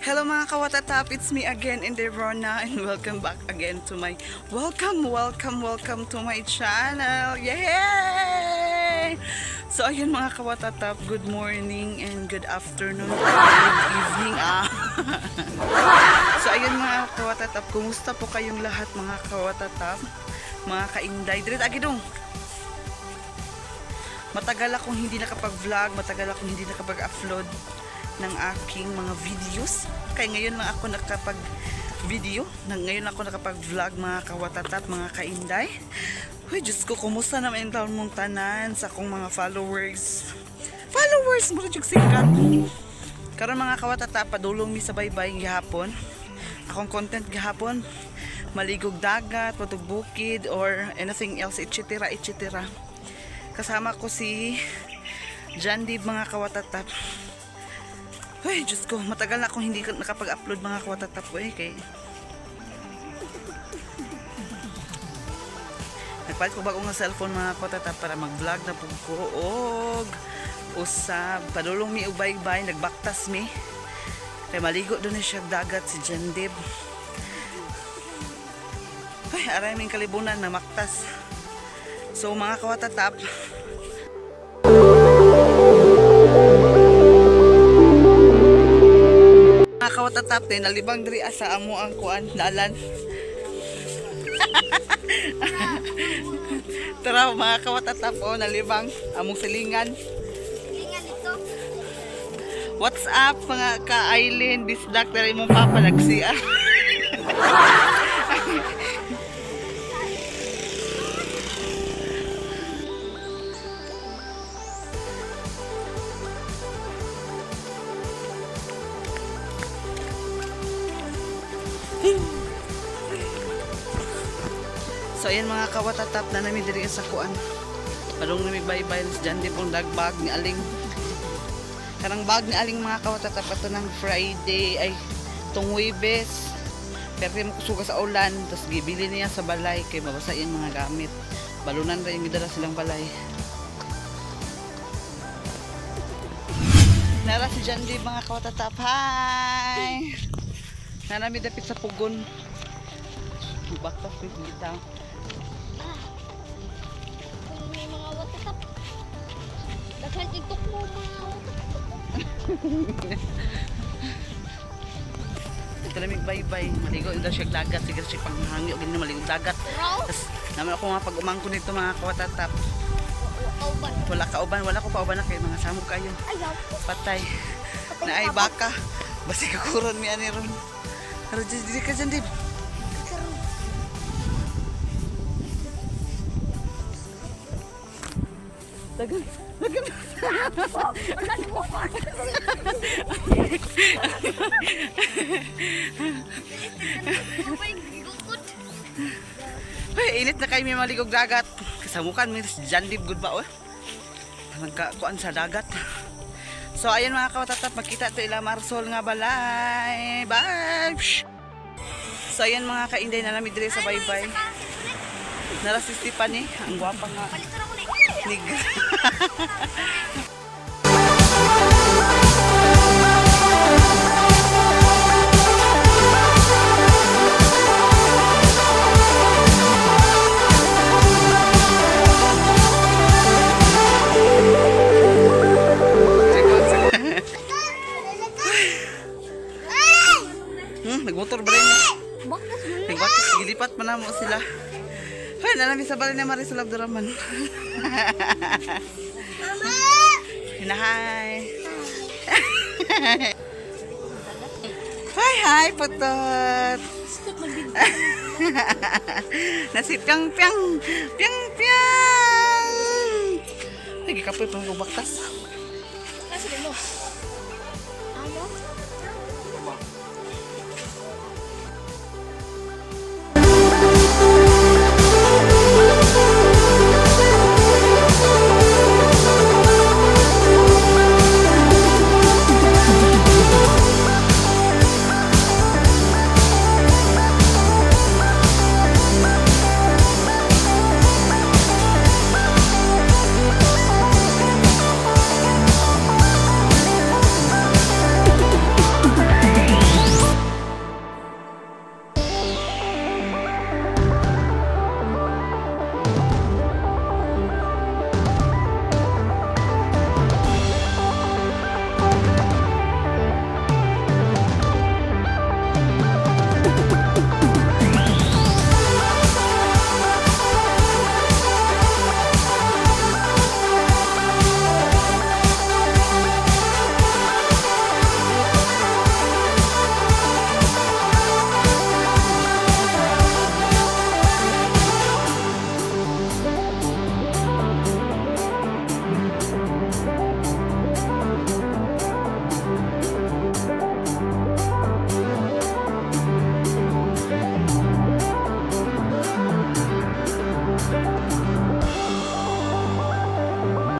Hello mga kawatatap, it's me again, Inday Rona, and welcome back again to my, welcome, welcome, welcome to my channel. Yay! So ayun mga kawatatap, good morning and good afternoon, good evening. So ayun mga kawatatap, kumusta po kayong lahat mga kawatatap, mga kainday. Dito agi dong. Matagal akong hindi nakapag-vlog, matagal akong hindi nakapag-upload ng aking mga videos. Kaya ngayon lang ako nakapag-video, ngayon lang ako nakapag-vlog mga kawatatap, mga kainday. Uy, Diyos ko, kumusta naman yung taon mong tanan sa akong mga followers. Followers! Mura jud sikat. Karon mga kawatatap, padulong mi sa baybay gihapon. Akong content gihapon, maligog dagat, patug bukid, or anything else, etc. etc. Kasama ko si Jandib mga kawatatap. Ay, Diyos ko, matagal na akong hindi nakapag-upload mga kawatatap ko eh. Kay nagpalit ko bago nga cellphone mga kawatatap para mag-vlog na po ko. Og usab, padulong mi ubay-bay, nagbaktas mi. Kay maligo doon na siya dagat si Jandib. Ay, aray ming kalibunan na maktas. So mga kawatatap, kawatatap din nalibang diri asa amo ang kuan dalan. Tara mga kawatatap, oh, nalibang among silingan. Silingan dito. What's up mga ka-Aileen, bisdak diri imong papa nagsiya. So ayan mga kawatatap, na nami diri sa kuan. Padung nami bye-bye sa Jandib ang dagbag ni Aling. Karang bag ni Aling mga kawatatap ato ng Friday ay tong Huwebes. Pero mo kusuga sa ulan, tapos gibili niya sa balay kay mabasa iyang mga gamit. Balunan ra yung gidala silang balay. Nara si Jandib mga kawatatap. Hi. Nanami dapit sa pugon. Baktas with kita. May mga watatap. Daghan TikTok mo mga watatap. Ito lamig bye-bye. Maligo daw siya dagat. Sige siya panghangyo. Ganyan maligo dagat. Tapos naman ako nga pag umangko nito mga kawatatap. Wala kauban. Wala ko pauban na kayo. Mga samok kayo. Patay. Na ay baka. Basi kakuron mi ani ron. Pero di ka dyan, Dib. Dagan, dagan. Ay, init na kayo may maligog dagat. Kasamukan, may Jandib, good ba, oh? Nagkakuan sa dagat. So, ayan mga kawatatap, magkita ito ila Marsol nga balay. Bye! So, ayan mga kainday na namin dire sa bye-bye. Nara si Stephanie, ang gwapa nga. Nigra. Nagmotor ba rin? Nagbaktas, gilipat pa na mo sila. Hoy, nalami sa balay na Marisol Abdurrahman. Mama! Hi! Hi, hi, putot! Nasi piang piang! Piang piang! Ay, gikapoy pa ng baktas. Ano?